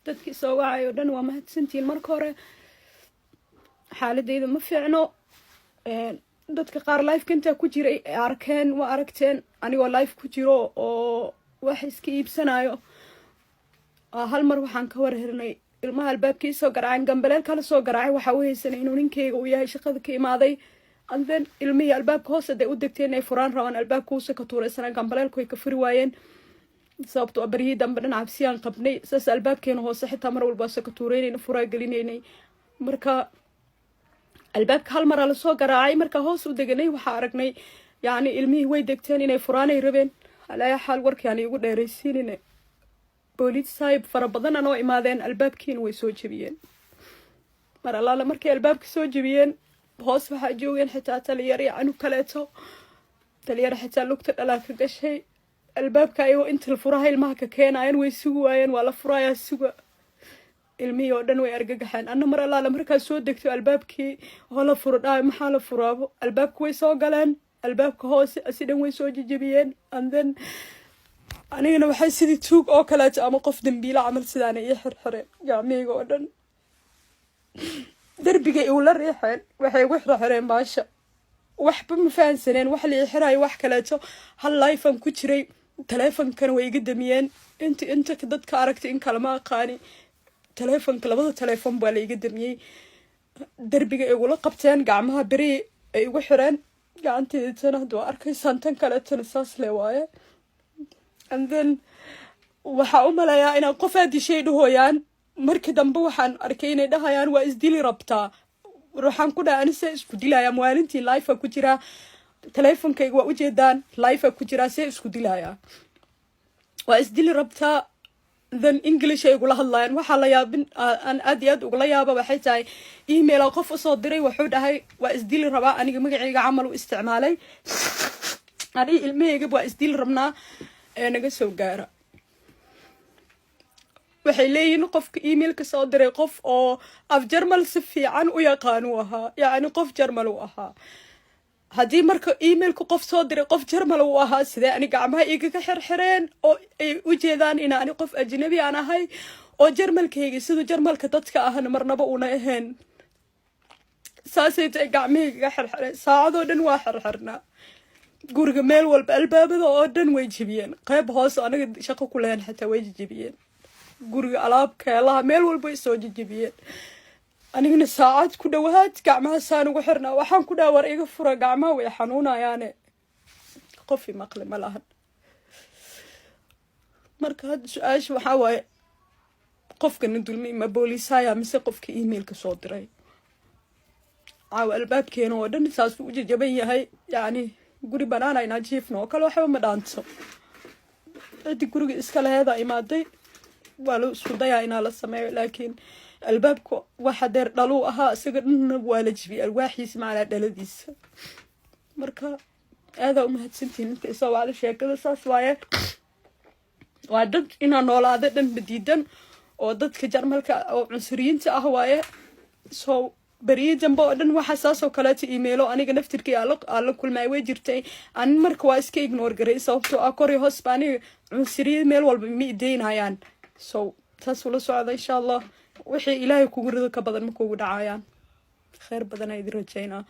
Dadkii soo wacay oo dhan waa mahadsantihiin. Marka hore, xaaladeyda ma fiicno. Dadka qaar liveka intaa ku jiray ay arkeen, waa aragteen anigoo live ku jiro oo wax iska iibsanayo. Hal mar waxaan ka warhernay ilmaha albaabkii soo garaaceen, gambaleel kala soo garaacay. Waxaa u haysanay inuu ninkeyga uu yahay, shaqada ka imaaday. And then ilmihii albaabka hoose day u degteen ay furaan rabaan, albaabka hoose ka tuuraysanaa, gambaleelku way ka furi waayeen, sababto baryihii dambe dhan cabsiyaan qabnay. Saas albaabkeena hoose xitaa mar walba hoose ka tuureynayna, furaa gelinaynay. Marka albaabka hal maraa lasoo garaacay. Markaa hoos u deganay, waxaa aragnay, yacni, ilmihii way degteen, inay furaanay rabeen. Alaa xaal, warkii aan iigu dheeraysiinine, booliis saayib fara badan anoo imaadeen, albaabkiina way soo jebiyeen. Mar allaale markay albaabka soo jebiyeen, hoos waxaa joogeen xitaa taliyar iyo canug kaleeto. Taliyar xitaa lugta dhalaa ka gashay albaabka. Ayagoo inta furaha ilmaha ka keenayan way sugi waayeen. Waa la furayaa, suga. Ilmihii oo dhan way argagaxeen. Anna mar allaale markaa soo degto, albaabkii oo la furo dhaay, maxaa la furaabo? Albaabka way soo galeen, albaabka hoose asi dhan way soo jejebiyeen. And then anigana waxay sidii tuug oo kaleeto ama qof dambiilo camal sidaana ii xirxireen gacmihayga oo dhan. Darbigay iula riixeen, waxay igu xirxireen baasha. Waxba ma fahansaneen wax la ii xiraayo, wax kaleeto. Hal live-an ku jiray, taleefonkana way iga damiyeen. Inta dadka aragtay in kalema aqaani, taleefonka, labada taleefon baa la iga damiyey. Derbiga igula qabteen, gacmaha beri ay igu xireen. Gacanteedana hadda waa arkaysaan, tan kaleetana saas le waaye. And then waxaa u maleeyaa inaan qof aad dishay dhahooyaan. Markii dambe waxaan arkay inay dhahayaan, "Waa isdili rabtaa." Waxaan ku dhahay, "Anise isku dilayaa? Maalintii live ku jiraa, taleefonkayga waa ujeedaan, live ku jiraa, see isku dilayaa? Waa isdili rabtaa." Then English ay igula hadlayaan. Waxaa la yaabin aan aad iyo aad ugula yaaba waxay tahay, email qof usoo diray, wuxuu dhahay, "Waa isdili rabaa." Aniga magacayga camal u isticmaalay, "Aniga ilmahayga waa isdili rabnaa ee naga soo gaara." Waxay leeyihiin qofka emailka soo diray qof oo af Jarmal si fiican u yaqaan uu ahaa, yacni qof Jarmal uu ahaa. Haddii marka emailka qof soo diray qof Jarmal uu ahaa, sidee ani gacmaha igaga xirxireen oo ay u jeedaan in ani qof ajnabi aan ahay, oo Jarmalkayga siduu Jarmalka dadka ahna marnaba una ahayn? Saasay tahay gacmihii igaga xirxireen. Saacadoo dhan waa xirxirnaa guriga, meel walba albaabada oo dhan way jebiyeen. Qayb hoose anaga shaqo ku lehen xitaa way jejebiyeen. Guriga alaab keelaha meel walba way soo jejebiyeen. Anigana saacad ku dhawaad gacmaha saan ugu xirnaa. Waxaan ku dhaha, "War iga fura, gacmaha way xanuunayaane." Qofi maqli ma lahan. Marka hadda su-aasha waxaa waaye, qofkana dulmi ma booliisaya mise qofka emailka soo diray? Caawa albaabkeena oo dhan saasuu u jajaban yahay, yacni guri banaana inaa jiifno oo kale waxba ma dhaanto. Ciddi guriga iska laheeda imaaday, waa la isku dayaa inaa la sameeyo, laakiin albaabka waxa deer dhaluu ahaa, isaga dhanna waa la jibiyay, alwaaxiisa macalaa dhaladiisa. Marka aadaa umahadsantihiin inta isoo wacda. Sheekada saas waaye. Waa dad inaa noolaada dhanba diidan oo dadka Jarmalka oo cunsuriyiinta ah waaye. So beriyi dambe oo dhan waxa saasoo kaleeto emailo aniga naftirkii aan la kulmay way jirtay. Anin marka waa iska ignore garay, sababtoo ah kori hoosba aniga cunsuriyad meel walba ma ideynayaan. So taas ula socda, insha Allah. Wixii Ilaahay kugu rido ka badan ma kugu dhacayaan. Kheyr badanaa idin rajaynaa.